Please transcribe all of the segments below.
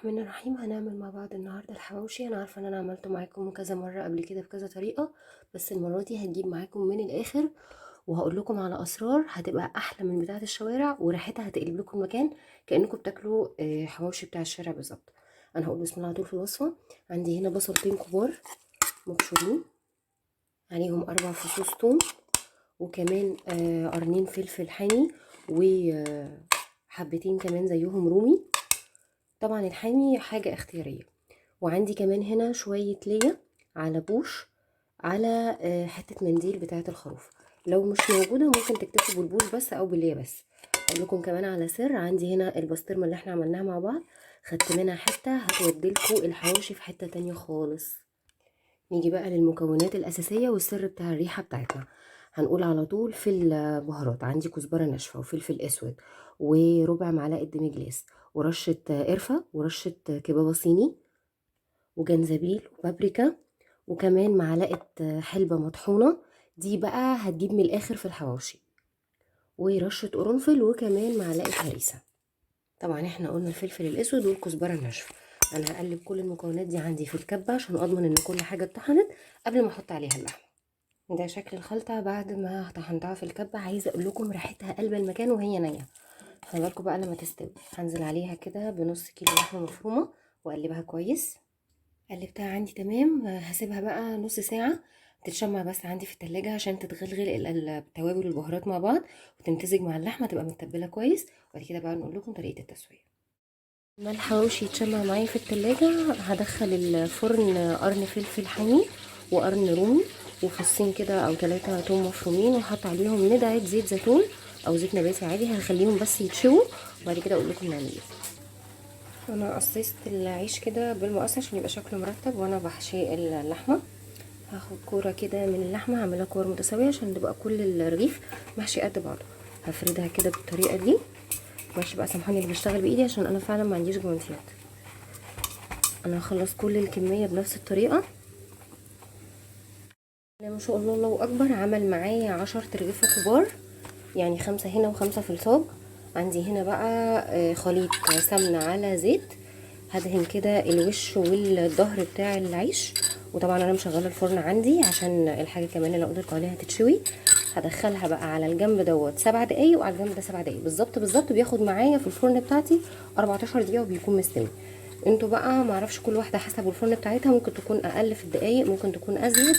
الرحمن الرحيم. هنعمل مع بعض النهارده الحواوشي. انا عارفه ان انا عملته معاكم كذا مرة قبل كده بكذا طريقه، بس المرة دي هتجيب معاكم من الاخر وهقول لكم على اسرار هتبقى احلى من بتاعه الشوارع، وريحتها هتقلب لكم المكان كانكم بتاكلوا حواوشي بتاع الشارع بالظبط. انا هقول بسم الله على طول في الوصفة. عندي هنا بصلتين كبار مبشورين، عليهم 4 فصوص ثوم، وكمان قرنين فلفل حامي، وحبتين كمان زيهم رومي. طبعا الحامي حاجة اختيارية. وعندي كمان هنا شوية ليا على بوش، على حتة منديل بتاعة الخروف. لو مش موجودة ممكن تكتفوا بالبوش بس او بالليا بس. اقول لكم كمان على سر، عندي هنا البسطرمة اللي احنا عملناها مع بعض، خدت منها حتة هتوديلكوا الحواوشي في حتة تانية خالص. نيجي بقى للمكونات الأساسية والسر بتاع الريحة بتاعتنا. هنقول على طول في البهارات، عندي كزبرة ناشفة وفلفل أسود وربع معلقة demi-glace ورشة قرفة ورشة كبابة صيني وجنزبيل وبابريكا، وكمان معلقة حلبة مطحونة، دي بقى هتجيب من الآخر في الحواوشي، ورشة قرنفل، وكمان معلقة هريسة. طبعا احنا قلنا الفلفل الأسود والكزبرة الناشفة. انا هقلب كل المكونات دي عندي في الكبة عشان اضمن ان كل حاجة اتطحنت قبل ما احط عليها اللحمة. ده شكل الخلطة بعد ما طحنتها في الكبة. عايزة اقول لكم ريحتها قلب المكان وهي نية. خلي بالكم بقى لما تستوي. هنزل عليها كده بنص كيلو لحمة مفرومة واقلبها كويس. قلبتها عندي تمام. هسيبها بقى نص ساعة تتشمع بس عندي في التلاجة عشان تتغلغل التوابل والبهارات مع بعض وتمتزج مع اللحمة، تبقى متبلة كويس. وبعد كده بقى نقول لكم طريقة التسوية. ما الحواوشي يتشمع معايا في التلاجة، هدخل الفرن قرن فلفل حامي وقرن رومي وفصين كده او 3 توم مفرومين، وحط عليهم ندعة زيت زيتون او زيت نباتي عادي. هخليهم بس يتشووا وبعد كده اقول لكم نعمل ايه. انا قصيت العيش كده بالمقص عشان يبقى شكله مرتب وانا بحشي اللحمة. هاخد كورة كده من اللحمة، هعملها كور متساوية عشان تبقى كل الرغيف محشي قد بعضه. هفردها كده بالطريقة دي. ماشي بقى، سامحوني اللي بشتغل بايدي عشان انا فعلا ما عنديش جوانتيات. انا هخلص كل الكمية بنفس الطريقة. ما شاء الله الله اكبر، عمل معايا 10 رغيفه كبار، يعني 5 هنا و5 في الصاج. عندي هنا بقى خليط سمنه على زيت، هدهن كده الوش والظهر بتاع العيش. وطبعا انا مشغله الفرن عندي عشان الحاجة كمان اللي اقول لكم عليها تتشوي. هدخلها بقى على الجنب دوت 7 دقايق وعلى الجنب ده 7 دقايق بالظبط بالظبط. بياخد معايا في الفرن بتاعتي 14 دقيقة وبيكون مستوي. انتوا بقى معرفش كل واحدة حسب الفرن بتاعتها، ممكن تكون اقل في الدقايق، ممكن تكون ازيد،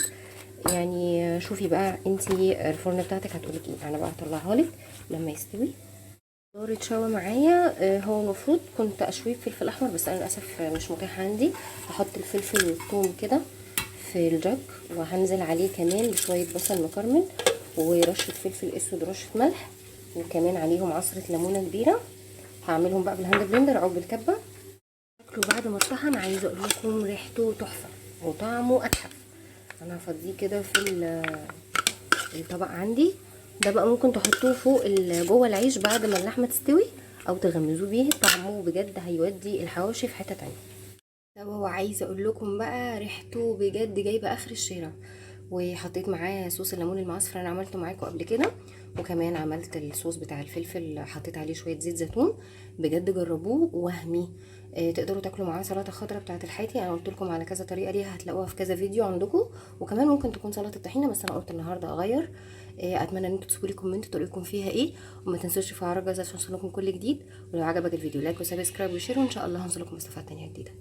يعني شوفي بقى انتي الفرن بتاعتك هتقولك ايه. انا بقى هطلعها لك لما يستوي. دور اتشوى معايا. هو المفروض كنت اشويه بفلفل احمر بس انا للاسف مش متاح عندي. هحط الفلفل والثوم كده في الجك، وهنزل عليه كمان بشوية بصل مكرمل ورشه فلفل اسود ورشه ملح، وكمان عليهم عصره ليمونه كبيرة. هعملهم بقى بال hand blender او بالكبه. شكله بعد ما اتطحن عايزه اقول لكم ريحته تحفة وطعمه اتحف. انا هفضيه كده في الطبق عندي. ده بقى ممكن تحطوه فوق جوه العيش بعد ما اللحمة تستوي، او تغمزوه بيه. طعمه بجد هيودي الحواوشي في حتة تانية. ده هو عايزه اقول لكم بقى ريحته بجد جايبه اخر الشارع. وحطيت معاه صوص الليمون المعصفر انا عملته معاكم قبل كده، وكمان عملت الصوص بتاع الفلفل حطيت عليه شوية زيت زيتون. بجد جربوه وهمي. تقدروا تاكلوا معاه سلطة خضراء بتاعه الحيتي، انا قلت لكم على كذا طريقه ليها هتلاقوها في كذا فيديو عندكم، وكمان ممكن تكون سلطة طحينه بس انا قلت النهارده اغير. اتمنى ان انتوا تسيبوا لي comment تقولوا لكم فيها ايه، وما تنسوش تفعلوا الجرس عشان يوصلكم كل جديد. ولو عجبك الفيديو like و subscribe و share، وان شاء الله هنزل لكم وصفات تانية جديدة.